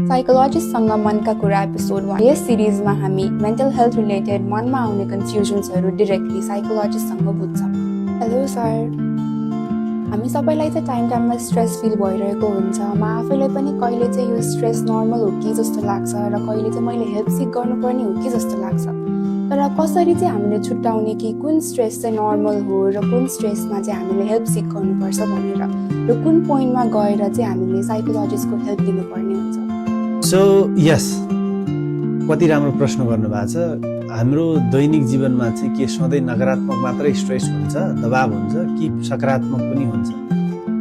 साइकोलोजिस्टसँग मनका कुरा एपिसोड 1 यस सिरिजमा हामी मेन्टल हेल्थ रिलेटेड मनमा आउने कन्फ्युजन्सहरू डाइरेक्टली साइकोलोजिस्टसँग बुझ्छौँ। हेलो सर, हामी सबैलाई चाहिँ टाइममा स्ट्रेस फिल भइरहेको हुन्छ। म आफैलाई पनि कहिले चाहिँ यो स्ट्रेस नर्मल हो कि जस्तो लाग्छ र कहिले चाहिँ मैले हेल्प सिक गर्नुपर्ने हो कि जस्तो लाग्छ। तर कसरी चाहिँ हामीले छुट्याउने कि कुन स्ट्रेस चाहिँ नर्मल हो र कुन स्ट्रेसमा चाहिँ हामीले हेल्प सिक गर्नुपर्छ भनेर, र कुन पोइन्टमा गएर चाहिँ हामीले साइकोलोजिस्टको हेल्प लिनुपर्ने हुन्छ? सो यस, कति राम्रो प्रश्न गर्नुभएको छ। हाम्रो दैनिक जीवनमा चाहिँ के सधैँ नकारात्मक मात्रै स्ट्रेस हुन्छ, दबाव हुन्छ कि सकारात्मक पनि हुन्छ?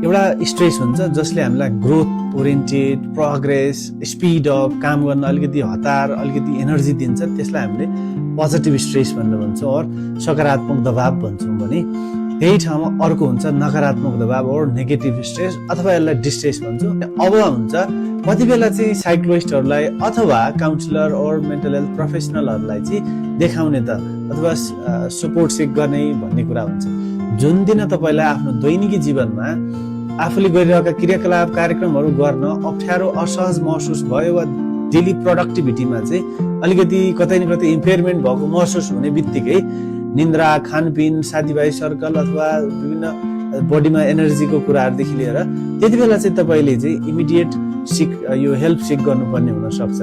एउटा स्ट्रेस हुन्छ जसले हामीलाई growth oriented, progress, speed up, काम गर्न अलिकति हतार, अलिकति एनर्जी दिन्छ, त्यसलाई हामीले पोजिटिभ स्ट्रेस भनेर भन्छौँ और सकारात्मक दबाव भन्छौँ भने त्यही ठाउँमा अर्को हुन्छ नकारात्मक दबाव और नेगेटिभ स्ट्रेस अथवा यसलाई डिस्ट्रेस भन्छौँ। अब हुन्छ कति बेला चाहिँ साइकोलोजिस्टहरूलाई अथवा काउन्सिलर और मेन्टल हेल्थ प्रोफेसनलहरूलाई चाहिँ देखाउने त अथवा सपोर्ट सिक गर्ने भन्ने कुरा हुन्छ। जुन दिन तपाईँलाई आफ्नो दैनिकी जीवनमा आफूले गरिरहेका क्रियाकलाप कार्यक्रमहरू गर्न अप्ठ्यारो असहज महसुस भयो वा डेली प्रोडक्टिभिटीमा चाहिँ अलिकति कतै न कतै इम्पेयरमेन्ट भएको महसुस हुने बित्तिकै निन्द्रा, खानपिन, साथीभाइ सर्कल अथवा विभिन्न बडीमा एनर्जीको कुराहरूदेखि लिएर त्यति बेला चाहिँ तपाईँले चाहिँ इमिडिएट यो हेल्प सिक गर्नुपर्ने हुन सक्छ।